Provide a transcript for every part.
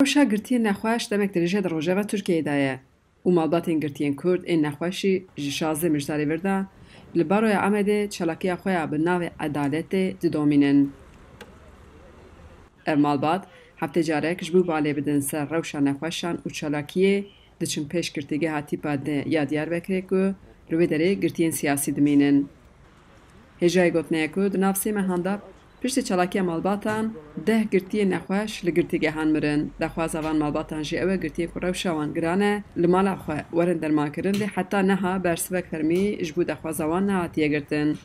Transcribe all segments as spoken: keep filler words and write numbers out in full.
Rewşa girtiyên nexweş demek dirêj e di rojeva Tirkiyeyê de ye û malbatên girtiyên Kurd ên nexweş jî ji şazdeh Mijdarê vir de li Baroya Amedê çalakiya xwe ya bi navê Edaletê didomînin. Ev malbat heftê carek ji bo balê bidin ser rewşa nexweşan û çalakiyê diçin pêş girtîgeha tîpa D ya Diyarbekirê ku li wê derê girtiyên siyasî dimînin. Hêjayî gotinê ye ku di nav sê mehan de piştî çalakiya malbatan deh girtiyên nexweş li girtîgehan mirin. Daxwaza van malbatan jî ew e girtiyên ku rewşa wan giran e li mala xwe werin dermankirin, lê heta niha bersivek fermî ji bo daxwaza wan nehatiye girtin.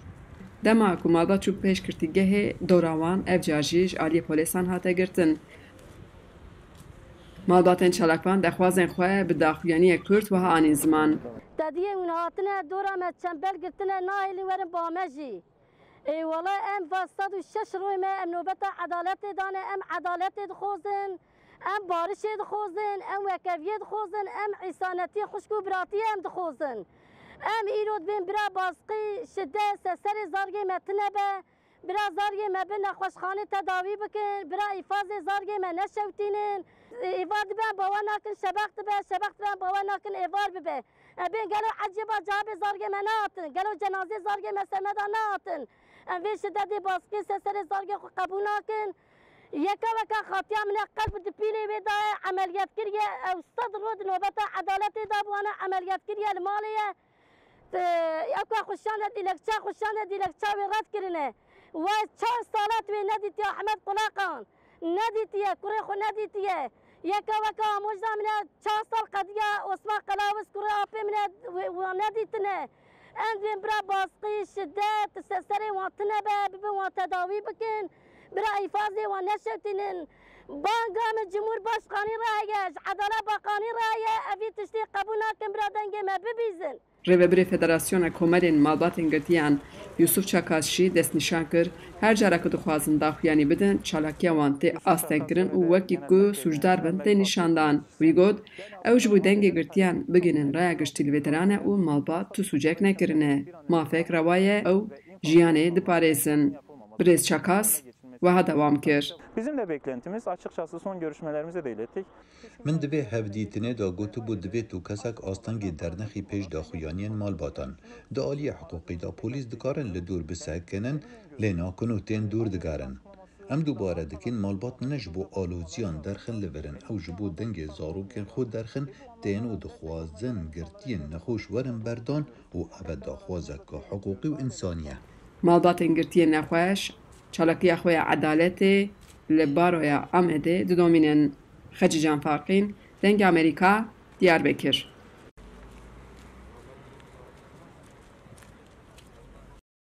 Dema ku malbat çû pêş girtîgehê dora wan, ev car jî ji aliyê polêsan hate girtin. Malbatên çalakvan daxwazên xwe bi daxuyaniyek kurt wiha anîn ziman. Te diyê hûn hatine dora me çembel girtine, nahêlin werin ba me jî. Ê wele em va sed û şeş roj me em nobeta edaletê dane, em edaletê dixwazin, em barişê dixwazin, em wekeviyê dixwazin, em îsanetiyê xwişk û biratiyê em dixwazin. Em îro dibên bira basqî, şidet, ser serê zargê me tine be. Bira zargê me bin nexweşxanê tedawî bikin, bira îfazê zargê me neşewtînin. Îfaz dibe em bawer nakin şebeq dibe, şebeq dibe em bawer nakin êvar bibe. Em bên gelo ecêba cevabê zargê me nehatin, gelo cenazê zargê me ser me de nehatin. Em vê şidetê basqiyê ser serê zargê xwe qebûl nakin. Yeka weka xatiya min e qelb di pîlê wê daye emeliyat kiriye. Ew sed roj di nobeta edaletê de bi wana emeliyat kiriye li malê ye. Ew ka xwe şande dîlekça, xwe şande dîlekça wê red kirine. We çar salat wê nedîtiye Ahmet Qulaqan. Nedîtiye, kurê xwe nedîtiye. Yeka weka amojda min e, çar sal qediya Osman Qelawis kurê apê min e, wê, wan nedîtine. Em dibên bira basqî, şidet, ser serê wan tine be, bibin wan tedawî bikin. Bira îfazê wan neşewtînin. Banga min Cumhurbaşkanî re heye, ji Edalet Bakanî re heye, evî tiştî qebûl nakin, bira dengê me bibîzin. Rêvebirê Federasyona Komelên Malbatên Girtiyan Yusuf Çakas jî destnîşan kir, her cara ku dixwazin daxuyanî bidin, çalakiya wan tê astengkirin û wekî ku sûcdar bin tê nîşandan. Wî got, ew ji bo dengê girtiyan bigihînin raya giştî li vê deran e û malbat tu sûcek nekirine. Mafek rewa ye ew jiyanê diparêzin. Birêz Çakas wiha dewam kir. Bizim de beklentimiz, açıkçası son görüşmelerimize de ilettik. Min di vê hevdîtinê de gotibû, divê tu kesek astengî dernexî pêş daxuyaniyên malbatan. Di aliyê hiqûqî de polîs dikarin li dûr bisekinin, lê nakin û tên dûr digerin. Em dubare dikin, malbat ne ji bo aloziyan derxin li vir in, ew ji bo dengê zarokên xwe derxin tên û dixwazin girtiyên nexweş werin berdan û ev e daxwazeke hiqûqî û însanî ye. Malbatên girtiyên nexweş çalakiya xwe ya edaletê li Baroya Amedê didomînin. Xecîcan Farqîn, Dengê Amerîka, Diyarbekir.